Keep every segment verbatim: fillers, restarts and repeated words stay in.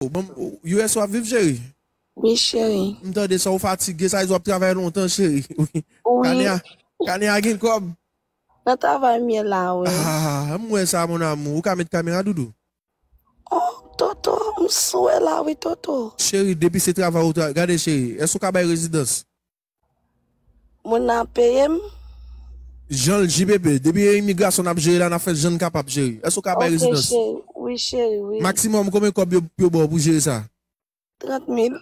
Bon, U S w ap viv, cheri? Wi, cheri. M tande sa, ou fatige, sa w ap travay lontan, cheri. Wi. Wi. Kane a, kane a gen kòb. Nan travay m ye la, wi. Ah, m wè sa, mon amour. Ou ka met kamera, doudou? Oh, Toto, m sou la, wi, Toto. Cheri, depi se travay ou tra-, gade, cheri, èske ou ka bay rezidans? Moun nan ap peye m? Jan l J P P, depi e imigrasyon n ap jere la, n ap fè jan n kapab, cheri. Èske ou ka bay rezidans? Ok, cheri. Wi, cheri, wi. Maksimòm, konbyen kòb yo, yo ba w pou jere sa? Trant mil.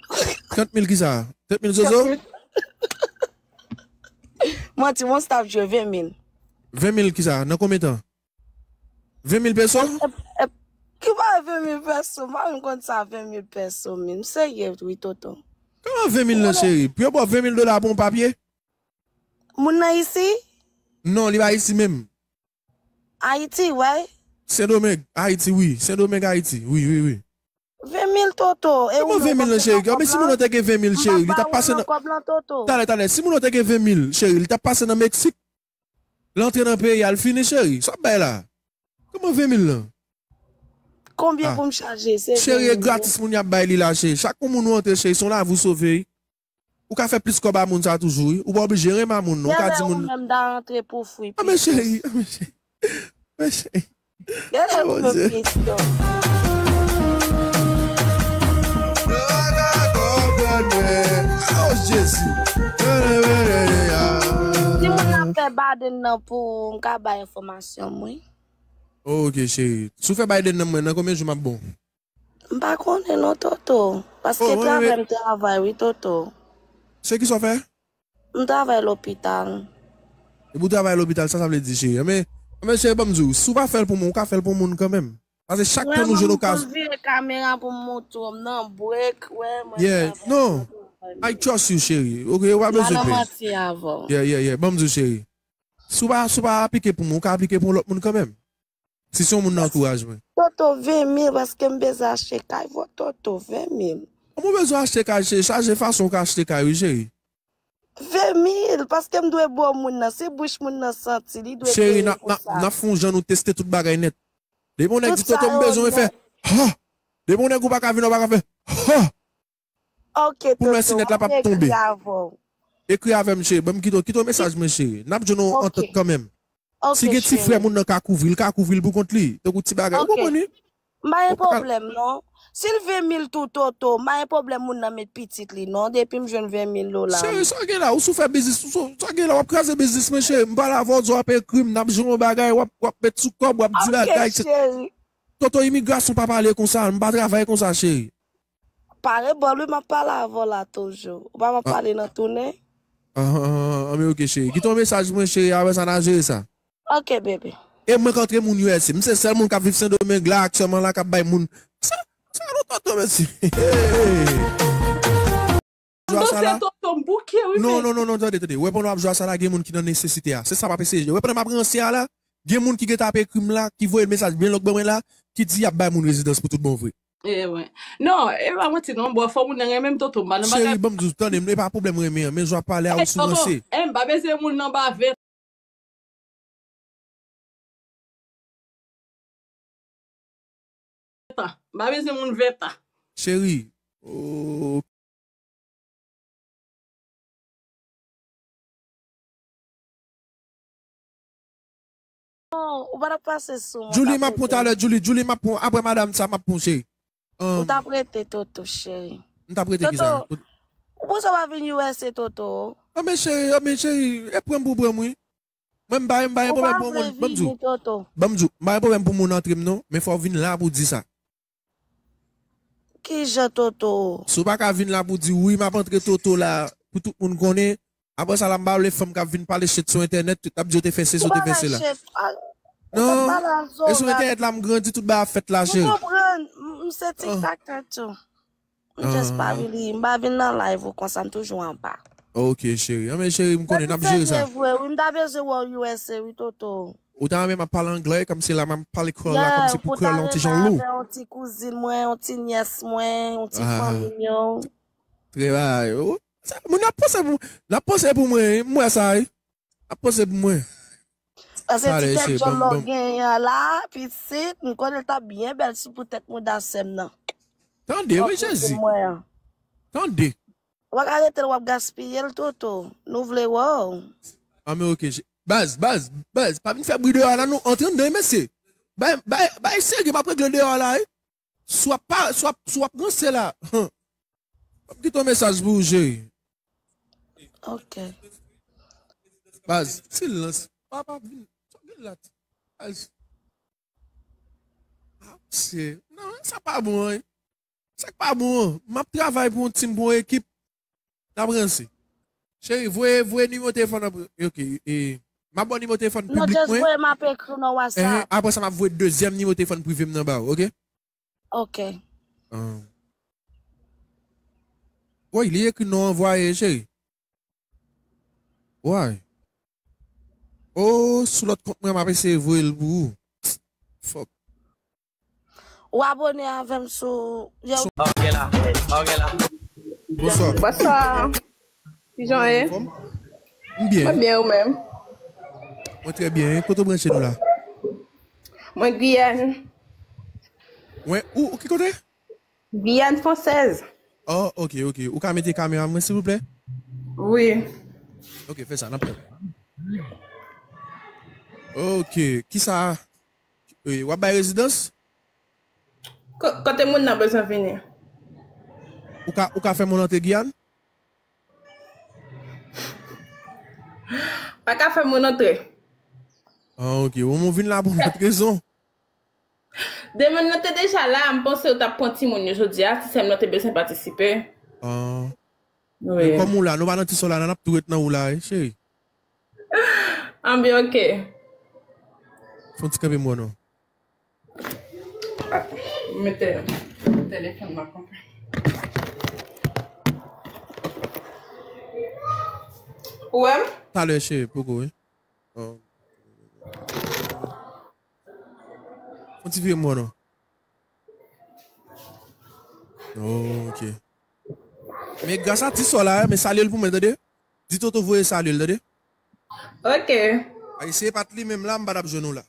Trant mil kisa? Trant mil zozo? Trant mil. Manti, mon staff jwe ven mil. Ven mil kisa? Nan konbyen tan? Ven mil peso? Ep, ep, ep, ki ba ven mil peso? M pa menm konn sa, ven mil peso, men. M serye, wi, Toto. Kòman ven mil lan, cheri? Pou yo ba w ven mil dola pou yon papye? Moun nan isi? Non, li pa isi menm. Ayiti, wi. Sendomeng, Ayiti, wi. Sendomeng, Ayiti. Wi, wi, wi. Ven mil, Toto. E ou menm ven mil lan, cheri? Men si moun nan te gen ven mil, cheri, li t ap pase nan... Talè, talè. Si moun nan te gen ven mil, cheri, li t ap pase nan Meksik. L antre nan peyi a, l fini, cheri. Sa w ap bay la? Kòman ven mil lan? Konbyen pou m chaje? Cheri, e gratis moun y ap bay li la, cheri. Chak yon moun ou antre, cheri, se yon lavi w sove. Ou ka fè plis kòb a moun sa toujou, wi. Ou pa oblije renmen a moun, non. Ou ka di moun. Ou menm da antre pou fri. Ah, men cheri, ah, men cheri. Men cheri. Gade yon kesyon. Oh, Jezi. Si moun nan fè baden nan pou ou, m ka bay enfòmasyon m, wi. Ok, cheri. Si w fè baden nan mwen, nan konbyen jou m ap bon? M pa konnen non, Toto. Paske travay m travay, wi, Toto. Se ki sa w fè? M travay lopital. Epi w travay lopital, sa sa vle di, cheri? Men, men cheri, ban m di w, si w pa fè l pou mwen, ou ka fè l pou moun kanmenm. Paske chak tan nou jwenn okazyon. Vire kamera pou m montre w, m nan break, wè, mwen travay. Yeah, non. I trust you, cheri. Ok, ou pa bezwen pè. M pa nan manti avè w. Yeah, yeah, yeah. Ban m di w, cheri. Si w pa, si w pa aplike pou mwen, ou ka aplike pou yon lòt moun kanmenm. Si se yon moun nan antouraj mwen. Toto, ven mil, paske m bezwen achte kay, vo Toto, ven mil. Kòman w bezwen achte kay, cheri? Chaje fason w ka achte kay, wi, cheri. Ven mil, paske m dwe ba w moun nan. Si bouch moun nan santi, li dwe peye pou sa. Cheri, n ap, n ap, n ap fè yon jan nou teste tout bagay nèt. Depi yon nèg di, Toto, m bezwen fè, ha! Depi yon nèg ou pa ka vin, ou pa ka fè, ha! Ok, Toto, m ap ekri avè w. Pou mèsi nèt la p ap tonbe. Ekri avè m, cheri. Ban m kite w, kite w mesaj mwen, cheri. N ap jwenn yon antant kanmenm. Si gen ti frè moun nan ka kouvri, l ka kouvri l pou kont li. Tankou ti bagay. Ou konprann, wi? M pa gen pwoblèm, non. Si l ven mil tou, Toto, m pa gen pwoblèm moun nan met pitit li, non. Depi m jwenn ven mil dola. Cheri, sa gen la, ou sou fè biznis, ou sou, sa gen la, w ap kraze biznis mwen, cheri. M pale avè w, di w ap ekri m, n ap jwenn yon bagay, w ap, w ap met sou kòb, w ap di bagay. Ok, cheri. Toto, imigrasyon pa pale konsa, m pa travay konsa, cheri. Pare bòl wi, m ap pale avè w la toujou. Ou pa m ap pale nan tounen? Ah, ah, ah, ah, men ok, cheri. Kite yon mesaj mwen, cheri, apre sa, n a jere sa. Ok, bebe. E mwen k antre moun U S A. M se sèl moun k ap viv Sendomeng la, aktyèlman la, k ap bay moun. Sa, sa, nou tonton, mèsi. Hey. Tonton, se tonton m bouke, wi. Non, non, non, non, tande, tande. Wè, pandan w ap jwe a sa la, gen moun ki nan nesesite a. Se sa m ap eseye. Wè, pandan m ap ranse a la, gen moun ki gentan ap ekri m la, ki voye mesaj byen long ban mwen la, ki di y ap bay moun rezidans pou tout bon vre. E, wi. Non, e pa manti non, bò, fò moun nan renmen m, tonton, m pa nan bagay. Cheri, ban m di w, tande, m, e pa pwoblèm renmen an, men jan w ap pale a, ou sou ranse. E, m pa bezwen moun nan ba ven tan. M pa bezwen moun ven tan. Cheri, oh. Non, ou pa t ap pase sou mwen. Julie, m ap pran talè, Julie, Julie, m ap pran, apre madanm sa, m ap pran, cheri. Ou t ap rete, Toto, cheri. M t ap rete kisa? Toto, ou panse w pa vin U S A, Toto? Anben, cheri, anben, cheri, e pran m pou pran m, wi. Mwen, m pa, m pa gen pwoblèm pou moun. Ban m di w. Ban m di w, m pa gen pwoblèm pou moun antre m, non. Men fò w vin la pou w di sa. Kijan, Toto? Si w pa ka vin la pou w di, wi, m ap antre Toto la, pou tout moun konnen. Apre sa la, m pa vle fanm k ap vin pale shit sou entènèt, tout ap di yo te fè sesi, yo te fè sela. Non, e sou entènèt la, m grandi, tout bagay ap fèt la, cheri. M konprann, m, m se TikTok tèt tou. M just pa really, m pa vin nan live ou konsa, m toujou anba. Ok, cheri. Anben, cheri, m konnen n ap jere sa. Vre, wi, m ta bezwen wè w U S A, wi, Toto. Ou ta renmen m ap pale anglè, kòmsi la m ap pale kreyòl la, kòmsi pou kreyòl la yon ti jan lou. Yon ti kouzin mwen, yon ti nyès mwen, yon ti fanmi m yo. Trè bagay, oh. Sa, moun ap panse pou, n ap panse pou mwen, wi, m wè sa, wi. Ap panse pou mwen. Paske ti tèt djòl lò genyen an la, pitit, m konnen l t ap byen bèl si pou tèt mouda sè m nan. Tande, wi, Jezi. Tande. Ou pa ka rete l, w ap gaspiye l, Toto. Nou vle wè w. Ah, men ok, je- baz, baz, baz, pa vin fè bri deyò a la, non, antre anndan, mesye. Bay, bay, bay serye, m ap regle deyò a la, wi. Si w ap pa, si w ap, si w ap ranse la. M ap kite yon mesaj pou ou, cheri. Ok. Baz, silans. Papa vin. Sa gen la. Baz. Ah, mesye. Non, sa pa bon, wi. Sa k pa bon an? M ap travay pou yon team, pou yon ekip. N ap ranse. Cheri, voye, voye nimewo telefòn nan pou, ok, e, m ap ba w nimewo telefòn piblik mwen. Non, just voye, m ap ekri w nan WhatsApp. Enhen, apre sa, m ap voye dezyèm nimewo telefòn prive m nan ba w, ok? Ok. Ah. Woy, li ekri non anvwaye, cheri. Why? Oh, sou lòt kont mwen, m ap eseye voye l pou ou. Fuck. Ou abone avè m sou, yo. Ok la, ok la. Bonswa. Bonswa. Kijan w ye? Anfòm? M byen. Mwen byen, ou menm? Mwen trè byen. Kote w branche nou la? Mwen Giyàn. Mwen, ou, ou ki kote? Giyàn fransèz. Oh, ok, ok. Ou ka mete kamera mwen, silvouplè? Wi. Ok, fè sa, n ap tann. Ok, kisa, e, w ap bay rezidans? Ko-, kote moun nan bezwen vini? Ou ka, ou ka fè moun antre Giyàn? Pa ka fè moun antre. Ah, ok. Ou, ou vin la pou lòt rezon. Demann nan te deja la, m panse yo t ap pran timoun yo jodi a, si sè m nan te bezwen patisipe. Ah. Wi. Men kòm ou la, nou pa nan ti sò la, n ap tou ret nan ou la, wi, cheri. An byen, ok. Fè yon ti kanpe m wè non. Ah, mete telefòn nan kanpe. Ou wè m? Talè, cheri, poko, wi. Oh. Fon ti vire m wè non. Oh, ok. Men gras a ti sò la, men salye l pou mwen, tande? Di Toto voye salye l, tande? Ok. Ay, si e pa t li menm la, m pa t ap jwenn ou la.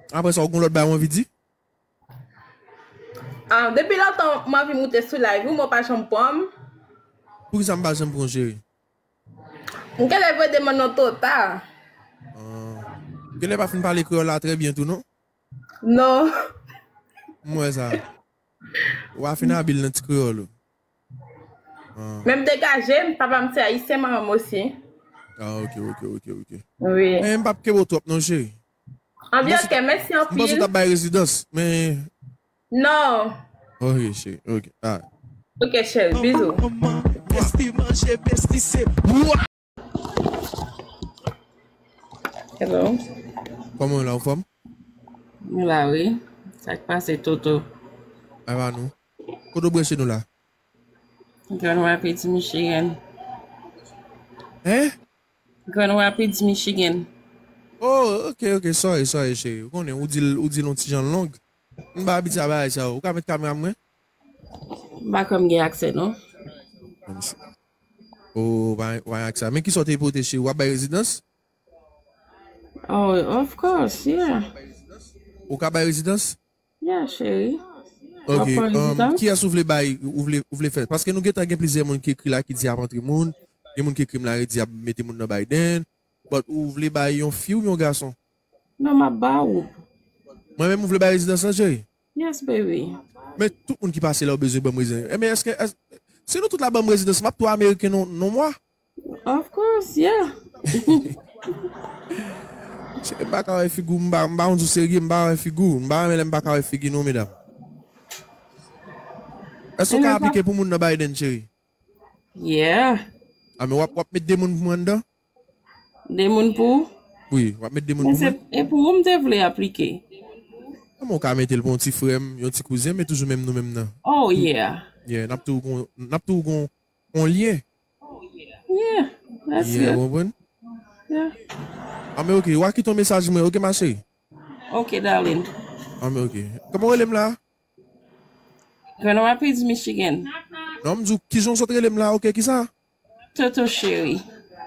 Apre sa, ou gon lòt bagay ou anvi di? Ah, depi lontan, m anvi moute sou live, ou, men w pa janm pran m. Poukisa m pa janm pran w, cheri? M genlè voye demann nan twò ta. Ah. Genlè pa fin pale kreyòl la trè byen tou, non? Non. M wè sa. Ou pa fin abil nan ti kreyòl ou. Ah. Men m degaje m, papa m se ayisyen, manman m osi. Ah, ok, ok, ok, ok. Wi. Men m p ap kenbe w twòp non, cheri. An byen, ok, mèsi anpil. M panse w t ap bay rezidans, men. Non. Ok, cheri, ok. Ah. Ok, cheri, bizou. Besti manje, besti se bwa. Hello. Kòman w la, ou fòm? M la, wi. Sa k pase, Toto? Ava nou. Kote w branche nou la? Grand Rapids, Michigan. Hein? Grand Rapids, Michigan. Oh, ok, ok, sorry, sorry, cheri. Ou konnen, ou di l, ou di l yon ti jan long. M pa abitye a bagay sa yo. Ou ka met kamera m mwen? M pa kwè m gen aksè, non. Let me see. Oh, pa, pa gen aksè. Men kisa w te pote, cheri? W ap bay rezidans? Oh, of course, yeah. Ou ka bay rezidans? Yeah, cheri. Ok, um, kiyès ou vle bay, ou vle, ou vle fè? Paske nou gentan gen plizyè moun ki ekri la ki di y ap antre moun. Gen moun ki ekri m la, yo di y ap mete moun nan Biden. But ou vle bay yon fi oubyen yon gason? Non, m ap ba ou. Mwen menm, ou vle bay rezidans lan, cheri? Yes, baby. Men tout moun ki pase la, yo bezwen ban m rezidans. Enben, èske, èske, si nou tout la ban m rezidans, m ap tou Ameriken non, non mwa? Of course, yeah. Cheri, m pa ka wè figi w, m pa, m pa konn si w serye, m pa wè figi w. M pa renmen lè m pa ka wè figi nou, medam. Èske w ka aplike pou moun nan Biden, cheri? Yeah. A, men w ap, w ap met de moun pou mwen anndan? De moun pou ou? Wi, w ap met de moun pou mwen. Men se, e pou ou m te vle aplike. Kòman w ka mete l pou yon ti frè m, yon ti kouzen, men toujou menm nou menm nan? Oh, yeah. Yeah, n ap tou gon, n ap tou gon yon lyen. Yeah, that's it. Yeah, ou konprann? Yeah. A, men ok, w a kite yon mesaj mwen, ok, ma chérie? Ok, darling. A, men ok. Kòman w rele m la? Grand Rapids, Michigan. Non, m di w, kijan w sot rele m la, ok, kisa? Toto chéri.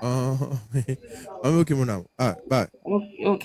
Ah, ah, men ok, mon amour. Ah, bye. Ok, ok.